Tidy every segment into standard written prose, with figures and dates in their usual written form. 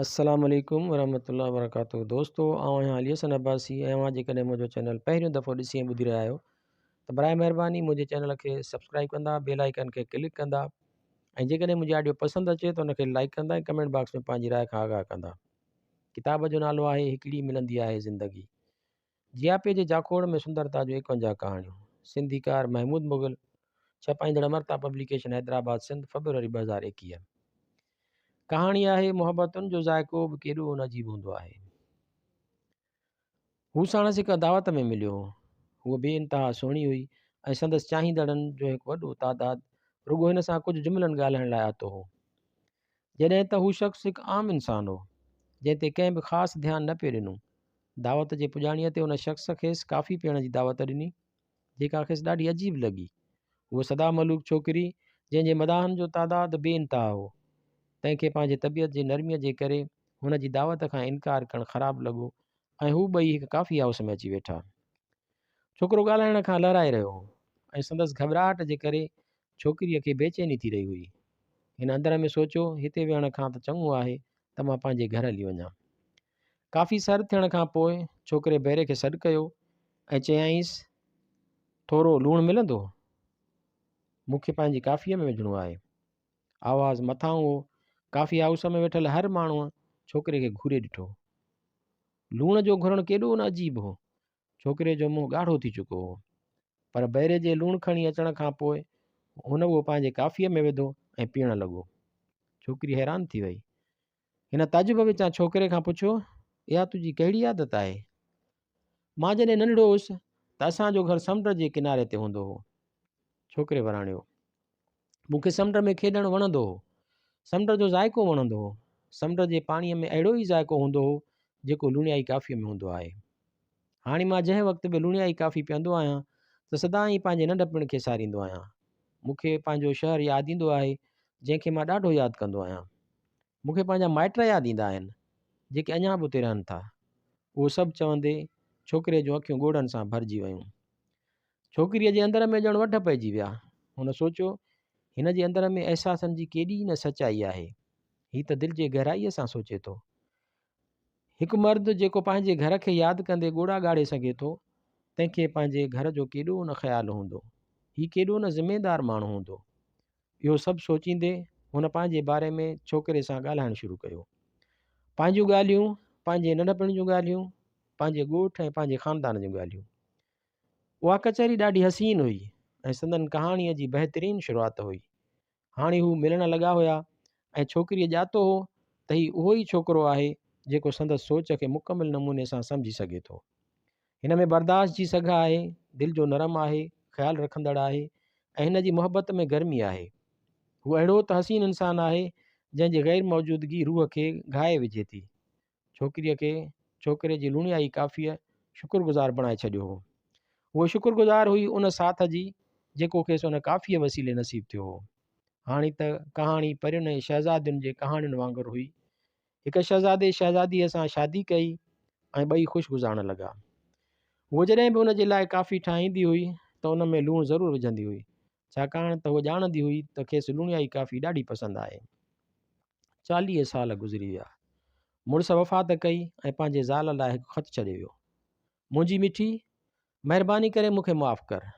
السلام عليڪم ورحمة الله وبرڪاته دوستو آئون آهيان علي حسن عباسي ۽ اوهان جيڪڏهن منهنجو چينل پهريون دفعو ڏسي ۽ ٻڌي رهيا آهيو ته برائي مهرباني منهنجي چينل کي سبسڪرائب ڪندا بيل آئيڪن کي ڪلڪ ڪندا ۽ جيڪڏهن منهنجي آڊيو پسند اچي ته ان کي لائڪ ڪندا ۽ ڪمينٽ باڪس ۾ پنهنجي راء کان آگاهه ڪندا ڪتاب جو نالو آهي هڪڙي ملندي آهي زندگي جياپي جي جاکوڙ ۾ سندرتا جون 51 ڪهاڻيون سنڌيڪار محمود مغل ڇپائيندڙ امرتا پبليڪيشن حيدرآباد سنڌ فبروري 2021 ڪهاڻي آهي محبتن جو ذائقو به ڪيڏو نه عجيب هوندو آهي. هو ساڻس هڪ دعوت ۾ مليو هو. هوء بي انتها سهڻي هئي ۽ سندس چاهيندڙن جو هڪ وڏو تعداد رڳو هن سان ڪجهه جملن ڳالهائڻ لاء آتو هو. جڏهن ته هو شخص هڪ عام انسان هو، جنهن تي ڪنهن به خاص ڌيان نه پئي ڏنو. دعوت جي پڄاڻيء تي ان شخص کيس ڪافي پيئڻ جي دعوت ڏني، جيڪا کيس ڏاڍي عجيب لڳي. هوء سدا ملوڪ ڇوڪري، جنهن جي مداحن جو تعداد بي انتها هو، تنهن کي پنهنجي طبيعت جي نرميء جي ڪري هن جي دعوت کان انڪار ڪرڻ خراب لڳو ۽ هو ٻئي هڪ ڪافي هائوس ۾ اچي ويٺا. ڇوڪرو ڳالهائڻ کان لهرائي رهيو هو ۽ سندس گهٻراهٽ جي ڪري ڇوڪريء کي بيچيني ٿي رهي هئي. هن اندر ۾ سوچيو، هتي ويهڻ کان ته چڱو آهي ته مان پنهنجي گهر هلي وڃان. ڪافي سرد ٿيڻ کان پوء ڇوڪري بئري کي سڏ ڪيو ۽ چيائينس، ٿورو لوڻ ملندو؟ مون کي پنهنجي ڪافيء ۾ وجهڻو آهي. آواز مٿانهون هو. ڪافي هائوس ۾ ويٺل هر ماڻهوء ڇوڪري کي گهوري ڏٺو. لوڻ جو گهرڻ ڪيڏو نه عجيب هو. ڇوڪري جو منهن ڳاڙهو ٿي چڪو هو. پر بئري جي لوڻ کڻي اچڻ کان پوء هن اهو پنهنجي ڪافيء ۾ وڌو ۽ پيئڻ لڳو. ڇوڪري حيران ٿي وئي. هن تعجب وچان ڇوڪري کان پڇيو، اها تنهنجي ڪهڙي عادت آهي؟ مان جڏهن ننڍڙو هوس ته اسان جو گهر سمنڊ جي ڪناري تي هوندو هو. ڇوڪري وراڻيو. مون کي سمنڊ ۾ کيڏڻ وڻندو هو. سمنڊ جو ذائقو وڻندو هو. سمنڊ جي پاڻيء ۾ اهڙو ئي ذائقو هوندو هو، جيڪو لوڻيائي ڪافيء ۾ هوندو آهي. هاڻي مان جنهن وقت به لوڻيائي ڪافي پيئندو آهيان ته سدائين پنهنجي ننڍپڻ کي ساريندو آهيان. مون کي پنهنجو شهر ياد ايندو آهي، جنهن کي مان ڏاڍو ياد ڪندو آهيان. مون کي پنهنجا مائٽ ياد ايندا آهن، جيڪي اڃا به اتي رهن ٿا. اهو سڀ چوندي ڇوڪري جون اکيون ڳوڙهن سان ڀرجي ويون. ڇوڪريء جي اندر ۾ ڄڻ وڍ پئجي ويا. هن سوچيو، هن جي اندر ۾ احساسن جي ڪيڏي نه سچائي آهي. هي ته دل جي گهرائيء سان سوچي ٿو. هڪ مرد جيڪو پنهنجي گهر کي ياد ڪندي ڳوڙها ڳاڙي سگهي ٿو، تنهن کي پنهنجي گهر جو ڪيڏو نه خيال هوندو. هي ڪيڏو نه ذميدار ماڻهو هوندو. اهو سڀ سوچيندي هن پنهنجي باري ۾ ڇوڪري سان ڳالهائڻ شروع ڪيو. پنهنجون ڳالهيون، پنهنجي ننڍپڻ جون ڳالهيون، پنهنجي ڳوٺ ۽ پنهنجي خاندان جون ڳالهيون. اها ڪچهري ڏاڍي حسين هئي ۽ سندن ڪهاڻيء جي بهترين شروعات هئي. هاڻي هو ملڻ لڳا هيا ۽ ڇوڪريء ڄاتو هو ته هي اهو ئي ڇوڪرو آهي جيڪو سندس سوچ کي مڪمل نموني سان سمجهي سگهي ٿو. هن ۾ برداشت جي سگهه آهي، دل جو نرم آهي، خيال رکندڙ آهي ۽ هن جي محبت ۾ گرمي آهي. هو اهڙو ته حسين انسان آهي جنهن جي غير موجودگي روح کي گهائي وجهي ٿي. ڇوڪريء کي ڇوڪري جي لوڻيائي ڪافيء شڪر گذار بڻائي ڇڏيو هو. هوء شڪر گذار هئي ان ساٿ جي جيڪو کيس ان ڪافيء وسيلي نصيب ٿيو هو. هاڻي ته ڪهاڻي پرين ۽ شهزادين جي ڪهاڻين وانگر هئي. هڪ شهزادي شهزاديء سان شادي ڪئي ۽ ٻئي خوش گذارڻ لڳا. هوء جڏهن به ان جي لاء ڪافي ٺاهيندي هئي ته ان ۾ لوڻ ضرور وجهندي هئي، ڇاڪاڻ ته هوء ڄاڻندي هئي ته کيس لوڻيائي ڪافي ڏاڍي پسند آهي. 40 سال گذري ويا. مڙس وفات ڪئي ۽ پنهنجي زال لاء هڪ خط ڇڏي ويو. منهنجي مٺي، مهرباني ڪري مون کي معاف ڪر.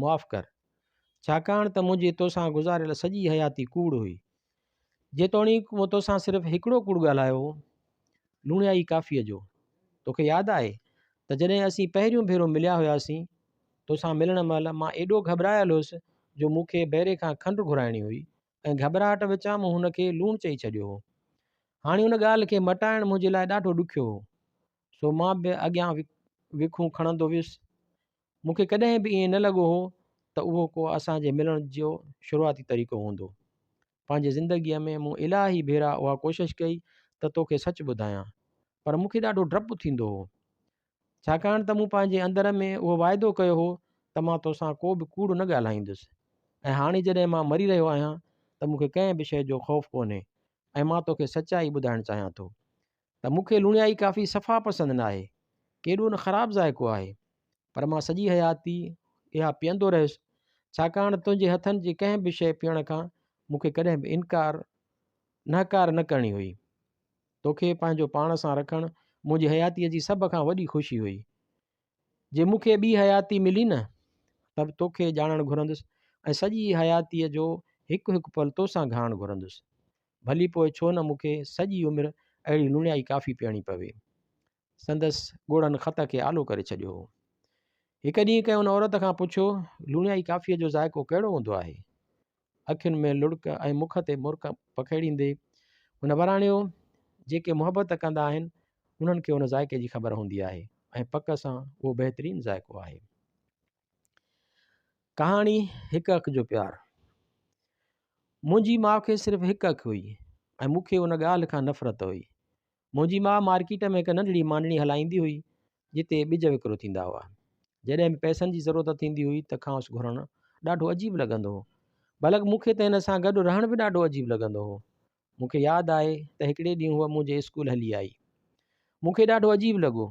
معاف ڪر. ڇاڪاڻ ته منهنجي توسان گذاريل سڄي حياتي ڪوڙ هئي. جيتوڻيڪ مون توسان صرف هڪڙو ڪوڙ ڳالهايو هو. لوڻيائي ڪافيء جو. توکي ياد آهي ته جڏهن اسين پهريون ڀيرو مليا هياسين، توسان ملڻ مهل مان ايڏو گهٻرايل هيس جو مون کي بئري کان کنڊ گهرائڻي هئي ۽ گهٻراهٽ وچان مون هن کي لوڻ چئي ڇڏيو هو. هاڻي ان ڳالهه کي مٽائڻ منهنجي لاء ڏاڍو ڏکيو هو. سو مان به اڳيان وکون کڻندو ويس. مون کي ڪڏهن به ائين نه لڳو هو ته اهو ڪو اسان جي ملڻ جو شروعاتي طريقو هوندو. پنهنجي زندگيء ۾ مون الاهي ڀيرا اها ڪوشش ڪئي ته توکي سچ ٻڌايان، پر مون کي ڏاڍو ڊپ ٿيندو هو. ڇاڪاڻ ته مون پنهنجي اندر ۾ اهو واعدو ڪيو هو ته مان توسان ڪو به ڪوڙ نه ڳالهائيندس ۽ هاڻي جڏهن مان مري رهيو آهيان ته مون کي ڪنهن به شيء جو خوف ڪونهي ۽ مان توکي سچائي ٻڌائڻ چاهيان ٿو ته مون کي لوڻيائي ڪافي صفا پسند ناهي، ڪيڏو نه خراب ذائقو آهي، پر مان سڄي حياتي اها پيئندو رهيس، ڇاڪاڻ ته تنهنجي هٿن جي ڪنهن به شيء پيئڻ کان مون کي ڪڏهن به انڪار نهڪار نه ڪرڻي هئي. توکي پنهنجو پاڻ سان رکڻ منهنجي حياتيء جي سڀ کان وڏي خوشي هئي. جي مون کي ٻي حياتي ملي نه ته به توکي ڄاڻڻ گهرندس ۽ سڄي حياتيء جو هڪ هڪ پل توسان گهارڻ گهرندس. ڀلي پوء ڇو نه مون کي سڄي عمر اهڙي لوڻيائي ڪافي پيئڻي پوي. سندس ڳوڙهن خط کي آلو ڪري ڇڏيو هو. هڪ ڏينهن ڪنهن ان عورت کان پڇيو، لوڻيائي ڪافيء جو ذائقو ڪهڙو هوندو آهي؟ اکين ۾ لڙڪ ۽ مک تي مرڪ پکيڙيندي هن وراڻيو، جيڪي محبت ڪندا آهن، انهن کي ان ذائقي جي خبر هوندي آهي ۽ پڪ سان اهو بهترين ذائقو آهي. ڪهاڻي هڪ اک جو پيار منهنجي ماء کي صرف هڪ اک هئي ۽ مون کي ان ڳالهه کان نفرت هئي. منهنجي ماء مارڪيٽ ۾ هڪ ننڍڙي مانڊڻي هلائيندي هئي، جتي ٻج وڪرو ٿيندا هئا. جڏهن به پئسن جي ضرورت ٿيندي هئي ته کانئس گهرڻ ڏاڍو عجيب لڳندو هو. بلڪ مون کي ته هن سان گڏ رهڻ به ڏاڍو عجيب لڳندو هو. مون کي ياد آهي ته هڪڙي ڏينهن هوء منهنجي اسڪول هلي آئي. مون کي ڏاڍو عجيب لڳو.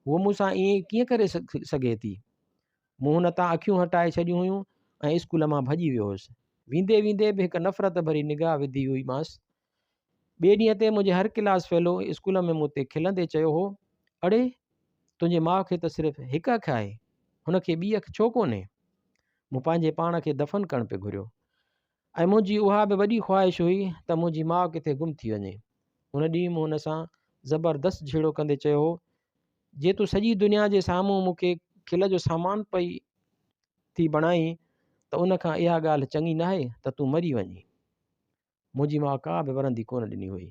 هوء مون سان ائين ڪيئن ڪري سگهي ٿي؟ مون هن تان اکيون هٽائي ڇڏيون هيون ۽ اسڪول مان ڀڄي ويو هوس. ويندي ويندي به هڪ نفرت ڀري نگاهه وڌي هئي مانس. ٻئي ڏينهن تي منهنجي هر ڪلاس فيلو اسڪول ۾ مون تي کلندي چيو هو، اڙي! تنهنجي ماء کي ته صرف هڪ اک آهي، هن کي ٻي اک ڇو ڪونهي؟ مون پنهنجي پاڻ کي دفن ڪرڻ پئي گهريو ۽ منهنجي اها به وڏي خواهش هئي ته منهنجي ماء ڪٿي گم ٿي وڃي. ان ڏينهن مون هن سان زبردست جهيڙو ڪندي چيو هو، جي تون سڄي دنيا جي سامهون مون کي کل جو سامان پئي ٿي بڻائين ته ان کان اها ڳالهه چڱي ناهي ته تون مري وڃين. منهنجي ماء ڪا به ورندي ڪونه ڏني هئي.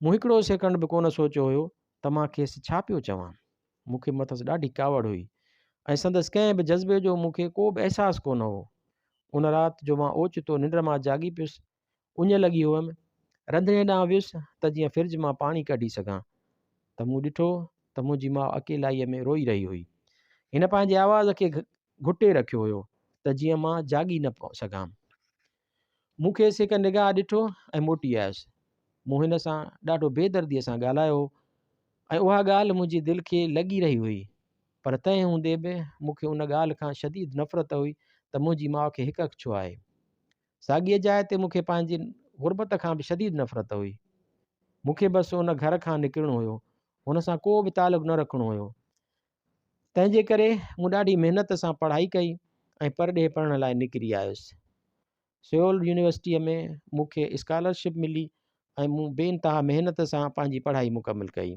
مون هڪڙو سيڪنڊ به ڪونه سوچيو هيو ته مان کيس ڇا پيو چوان. مون کي مٿس ڏاڍي ڪاوڙ هئي ۽ سندس ڪنهن به جذبي جو مون کي ڪو به احساس ڪونه هو. ان رات جو مان اوچتو ننڊ مان جاڳي پيس. اڃ لڳي هئم. رنڌڻي ڏانهن ويس ته جيئن فرج مان پاڻي ڪڍي سگهان ته مون ڏٺو ته منهنجي ماء اڪيلائيء ۾ روئي رهي هئي. هن پنهنجي آواز کي گهٽي رکيو هيو ته جيئن مان جاڳي نه سگهان. مون کيس هڪ نگاهه ڏٺو ۽ موٽي آيس. مون هن سان ڏاڍو بي درديء سان ڳالهايو هو ۽ اها ڳالهه منهنجي دل کي لڳي رهي هئي، پر تنهن هوندي به مون کي ان ڳالهه کان شديد نفرت هئي ته منهنجي ماء کي هڪ اک ڇو آهي. ساڳيء جاء تي مون کي پنهنجي غربت کان به شديد نفرت هئي. مون کي بس ان گهر کان نڪرڻو هيو، هن سان ڪو به تعلق نه رکڻو هيو. تنهن جي ڪري مون ڏاڍي محنت سان پڙهائي ڪئي ۽ پرڏيهه پڙهڻ لاء نڪري آيس. سيول يونيورسٽيء ۾ مون کي اسڪالرشپ ملي ۽ مون بي انتها محنت سان پنهنجي پڙهائي مڪمل ڪئي.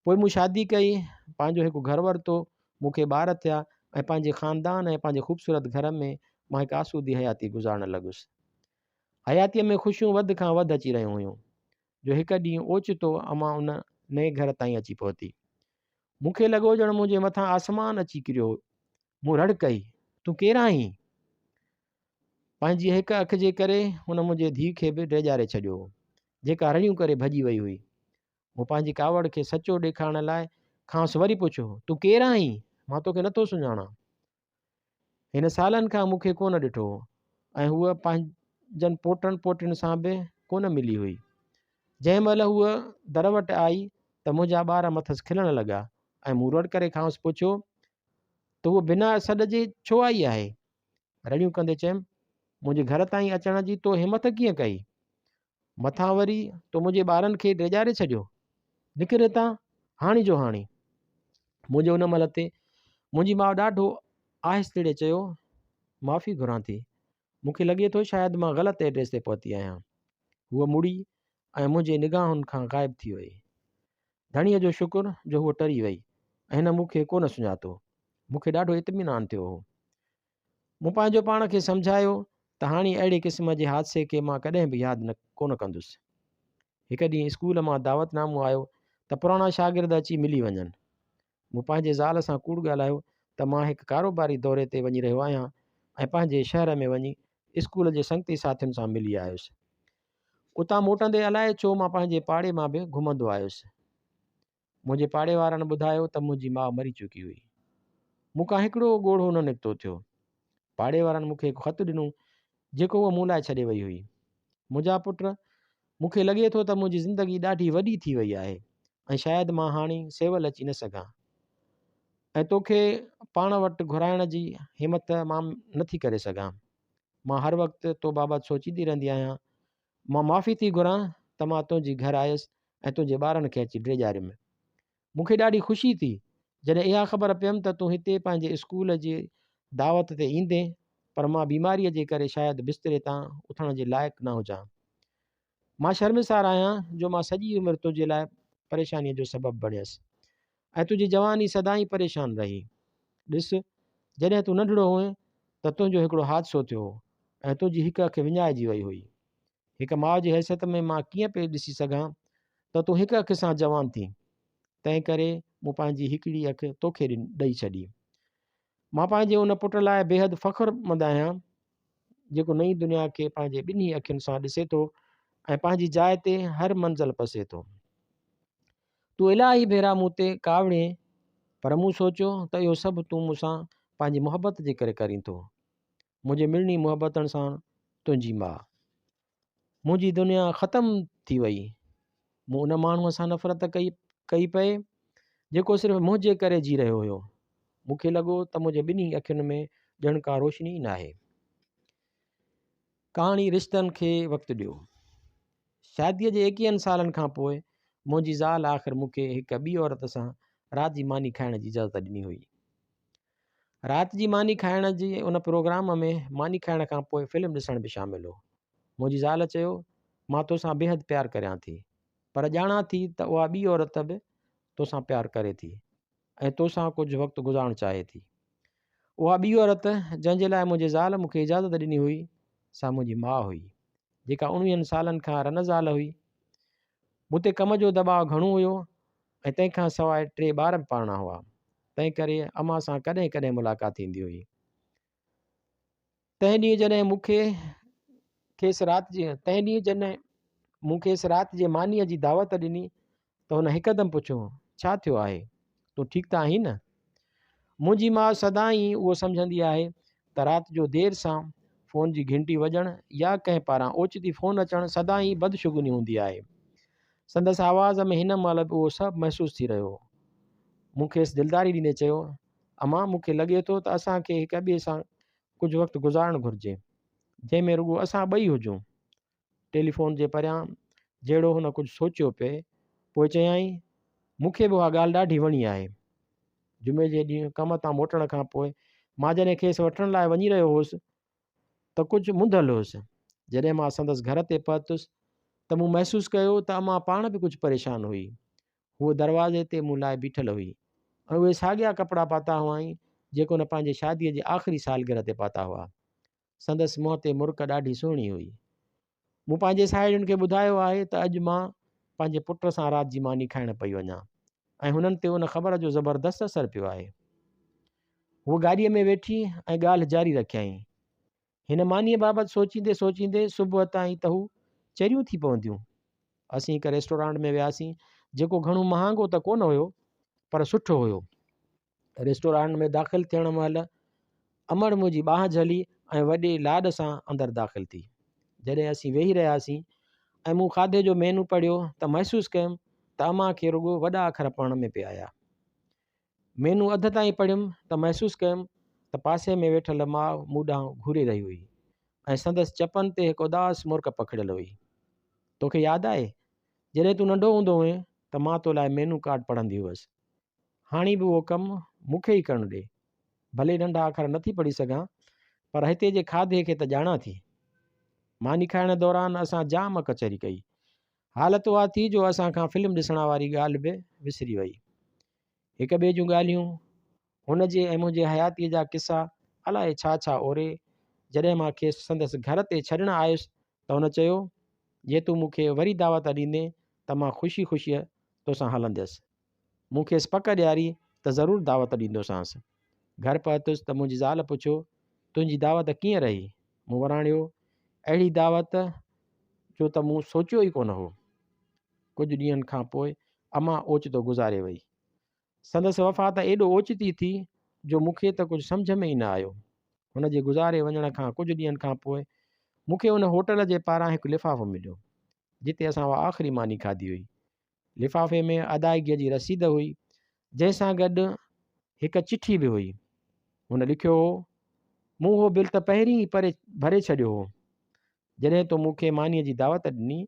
پوء مون شادي ڪئي، پنهنجو هڪ گهر ورتو، مون کي ٻار ٿيا ۽ پنهنجي خاندان ۽ پنهنجي خوبصورت گهر ۾ مان هڪ آسودي حياتي گذارڻ لڳس. حياتيء ۾ خوشيون وڌ کان وڌ اچي رهيون هيون، جو هڪ ڏينهن اوچتو امان ان نئين گهر تائين اچي پهتي. مون کي لڳو ڄڻ منهنجي مٿان آسمان اچي ڪريو. مون رڙ ڪئي، تون ڪير آهين؟ پنهنجي هڪ اک جي ڪري هن منهنجي ڌيء کي به ڊيڄاري ڇڏيو هو، جيڪا رڙيون ڪري ڀڄي وئي هئي. مون پنهنجي ڪاوڙ کي سچو ڏيکارڻ لاء کانئس وري پڇيو، تون ڪير آهين؟ مان توکي نٿو سڃاڻان. هن سالن کان مون کي ڪونه ڏٺو هو ۽ هوء پنهنجن پوٽن پوٽين سان به ڪونه ملي هئي. جنهن مهل هوء در وٽ آئي ته منهنجا ٻار مٿس کلڻ لڳا ۽ مون رڙ ڪري کانئس پڇيو ته هوء بنا سڏ جي ڇو آئي آهي؟ رڙيون ڪندي چيم، منهنجي گهر تائين اچڻ جي تو همٿ ڪيئن ڪئي؟ مٿان وري تو منهنجي ٻارن کي ڊيڄاري ڇڏيو. نڪر هتان، هاڻي جو هاڻي. منهنجي ان مهل تي منهنجي ماء ڏاڍو آهستڙي چيو، معافي گهران ٿي. مون کي لڳي ٿو شايد مان غلط ايڊريس تي پهتي آهيان. هوء مڙي ۽ منهنجي نگاهن کان غائب ٿي وئي. ڌڻيء جو شڪر جو هوء ٽري وئي ۽ هن مون کي ڪونه سڃاتو. مون کي ڏاڍو اطمينان ٿيو هو. مون پنهنجو پاڻ کي سمجهايو ته هاڻي اهڙي قسم جي حادثي کي مان ڪڏهن به ياد نه ڪونه ڪندس. هڪ ڏينهن اسڪول مان دعوت نامو آيو ته پراڻا شاگرد اچي ملي وڃن. مون پنهنجي زال سان ڪوڙ ڳالهايو ته مان هڪ ڪاروباري دوري تي وڃي رهيو آهيان ۽ پنهنجي شهر ۾ وڃي اسڪول جي سنگتي ساٿين سان ملي آيس. اتان موٽندي الائي ڇو مان پنهنجي پاڙي مان به گهمندو آيس. منهنجي پاڙي وارن ٻڌايو ته منهنجي ماء مري چڪي هئي. مون کان هڪڙو ڳوڙهو نه نڪتو ٿيو. پاڙي وارن مون کي هڪ خط ڏنو، جيڪو هوء مون لاء ڇڏي وئي هئي. منهنجا پٽ، مون کي لڳي ٿو ته منهنجي زندگي ڏاڍي وڏي ٿي وئي آهي ۽ شايد مان هاڻي سيول اچي نه سگهان ۽ توکي پاڻ وٽ گهرائڻ جي همت مان نٿي ڪري سگهان. مان هر وقت تو بابت سوچيندي رهندي آهيان. مان معافي ٿي گهران ته مان تنهنجي گهر آيس. ۽ تنهنجي ٻارن کي اچي ڊيڄاريم. مون کي ڏاڍي خوشي ٿي، جڏهن اها خبر پيم ته تون هتي پنهنجي اسڪول جي دعوت تي ايندين، پر مان بيماريء جي ڪري شايد بستري تان اٿڻ جي لائق نه هجان. مان شرمسار آهيان جو مان سڄي عمر تنهنجي لاء پريشانيء جو سبب بڻيس ۽ تنهنجي جواني سدائين پريشان رهي. ڏس، جڏهن تون ننڍڙو هئين ته تنهنجو هڪڙو حادثو ٿيو هو ۽ تنهنجي هڪ اک وڃائجي وئي هئي. هڪ ماء جي حيثيت ۾ مان ڪيئن پئي ڏسي سگهان ته تون هڪ اک سان جوان ٿين، تنهن ڪري مون پنهنجي هڪڙي اک توکي ڏئي ڇڏي. مان پنهنجي ان پٽ لاء بيحد فخرمند آهيان، جيڪو نئين دنيا کي پنهنجي ٻنهي اکين سان ڏسي ٿو ۽ پنهنجي جاء تي هر منزل پسي ٿو. تون الاهي ڀيرا مون تي ڪاوڙين، پر مون سوچيو ته اهو سڀ تون مون سان پنهنجي محبت جي ڪري ڪرين ٿو. منهنجي مڙني محبتن سان تنهنجي ماء. منهنجي دنيا ختم ٿي وئي. مون ان ماڻهوء سان نفرت ڪئي ڪئي پئي، جيڪو صرف منهنجي ڪري جي رهيو هيو. مون کي لڳو ته منهنجي ٻنهي اکين ۾ ڄڻ ڪا روشني ئي ناهي. ڪهاڻي رشتن کي وقت ڏيو. شاديء جي ايڪيهن سالن کان پوء منهنجي زال آخر مون کي هڪ ٻي عورت سان رات جي ماني کائڻ جي اجازت ڏني هئي. رات جي ماني کائڻ جي ان پروگرام ۾ ماني کائڻ کان پوء فلم ڏسڻ به شامل هو. منهنجي زال چيو، مان توسان بيحد پيار ڪريان ٿي، پر ڄاڻان ٿي ته اها ٻي عورت به توسان پيار ڪري ٿي ۽ توسان ڪجهه وقت گذارڻ چاهي ٿي. اها ٻي عورت جنهن جي لاء منهنجي زال مون کي اجازت ڏني هئي، سا منهنجي ماء هئي، جيڪا اڻويهن سالن کان رن زال هئي. مون تي ڪم جو دٻاء گهڻو هيو ۽ تنهن کان سواء ٽي ٻار به پالڻا هئا، تنهن ڪري امان سان ڪڏهن ڪڏهن ملاقات ٿيندي هئي. تنهن ڏينهن جڏهن مون کي کيس رات جي تنهن ڏينهن جڏهن مون کيس رات جي مانيء جي دعوت ڏني ته هن هڪدم پڇيو، ڇا ٿيو آهي؟ تون ٺيڪ ته آهين نه؟ منهنجي ماء سدائين اهو سمجهندي آهي ته رات جو دير سان فون جي گهنٽي وڄڻ يا ڪنهن پاران اوچتي فون اچڻ سدائين بدشگوني هوندي آهي. سندس آواز ۾ هن مهل به اهو سڀ محسوس ٿي رهيو هو. مون کيس دلداري ڏيندي چيو، امان مون کي لڳي ٿو ته اسان کي هڪ ٻئي سان ڪجهه وقت گذارڻ گهرجي، جنهن ۾ رڳو اسان ٻئي هجون. ٽيليفون جي پريان جهڙو هن ڪجهه سوچيو پئي، پوء چيائين، مون کي به اها ڳالهه ڏاڍي وڻي آهي. جمعي جي ڏينهن ڪم تان موٽڻ کان پوء مان جڏهن کيس وٺڻ لاء وڃي رهيو هوس ته ڪجهه منڌل هيس. جڏهن مان سندس گهر تي پهتس ته مون محسوس ڪيو ته امان پاڻ به ڪجهه پريشان هئي. هوء دروازي تي مون لاء بيٺل هئي ۽ اهي ساڳيا ڪپڙا پاتا هئائين جيڪي هن پنهنجي شاديء جي آخري سالگرهه تي پاتا هئا. سندس منهن تي مرڪ ڏاڍي سهڻي هئي. مون پنهنجي ساهيڙين کي ٻڌايو آهي ته اڄ مان پنهنجي پٽ سان رات جي ماني کائڻ پئي وڃان ۽ هنن تي ان خبر جو زبردست اثر پيو آهي. هوء گاڏيء ۾ ويٺي ۽ ڳالهه جاري رکيائين. هن مانيء بابت سوچيندي سوچيندي صبح تائين ته هو چريون ٿي پونديون. اسين هڪ ريسٽورانٽ ۾ وياسين جيڪو گهڻو مهانگو ته ڪونه هيو پر سٺو هيو. ريسٽورانٽ ۾ داخل ٿيڻ مهل امڙ منهنجي ٻانهن جهلي ۽ وڏي لاڏ سان اندر داخل ٿي. جڏهن اسين ويهي رهياسين ۽ مون کاڌي جو مينو پڙهيو ته محسوس ڪيم ته امان کي رڳو وڏا اکر پڙهڻ ۾ پئي آيا. مينو اڌ تائين پڙهيم ته محسوس ڪيم ته پاسي ۾ ويٺل ماء مون ڏانهن گهوري رهي هئي ۽ سندس چپن تي هڪ اداس مرڪ پکڙيل هئي. توکي ياد آهي جڏهن تون ننڍو هوندو هئين ته مان تو لاء مينو ڪارڊ پڙهندي هئس. هاڻي به اهو ڪم مون کي ئي ڪرڻ ڏي. ڀلي ننڍا اکر نٿي پڙهي سگهان، پر هتي جي کاڌي کي ته ڄاڻان ٿي. ماني کائڻ دوران اسان جام ڪچهري ڪئي. حالت اها ٿي جو اسان کان فلم ڏسڻ واري ڳالهه به وسري وئي. هڪ ٻئي جون ڳالهيون، هن جي ۽ منهنجي حياتيء جا قصا الائي ڇا ڇا اوري، جڏهن مان کيس سندس گهر تي ڇڏڻ آيس ته هن چيو، جي تون مون کي وري دعوت ڏيندين ته مان خوشي خوشيء توسان هلنديس. مون کيس پڪ ڏياري ته ضرور دعوت ڏيندوسانس. گهر پهتس ته منهنجي زال پڇيو، تنهنجي دعوت ڪيئن رهي؟ مون وراڻيو، اهڙي دعوت جو ته مون سوچيو ئي ڪونه هو. ڪجهه ڏينهن کان پوء امان اوچتو گذاري وئي. سندس وفات ايڏو اوچتي ٿي جو مون کي ته ڪجهه سمجهه ۾ ئي نه آيو. هن جي گذاري وڃڻ کان ڪجهه ڏينهن کان پوء مون کي ان هوٽل جي پاران هڪ لفافو مليو، جتي اسان اها آخري ماني کاڌي هئي. لفافي ۾ ادائگيء جي رسيد هئي، جنهن سان گڏ هڪ چٺي به هئي. هن لکيو هو، مون اهو بل ته پهرين ئي پري ڀري ڇڏيو هو، جڏهن تو مون کي مانيء جي دعوت ڏني.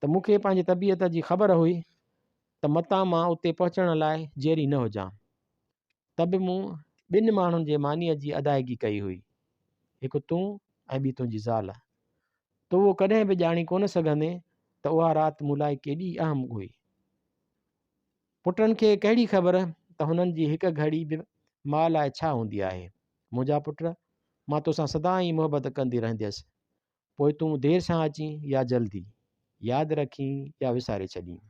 ته مون کي پنهنجي طبيعت جي خبر هئي ته متان مان اتي پهچڻ لاء جيئري نه هجان. ته به مون ٻن ماڻهن جي مانيء جي ادائگي ڪئي هئي، هڪ تون ۽ ٻي تنهنجي زال. تون اهو ڪڏهن به ڄاڻي ڪونه سگهندين ته اها رات مون لاء ڪيڏي اهم هئي. پٽن کي ڪهڙي خبر ته هنن جي هڪ گهڙي به ماء لاء ڇا هوندي آهي. منهنجا پٽ، مان توسان سدائين محبت ڪندي رهنديس، پوء تون دير سان اچين يا جلدي، ياد رکين يا وساري ڇڏين.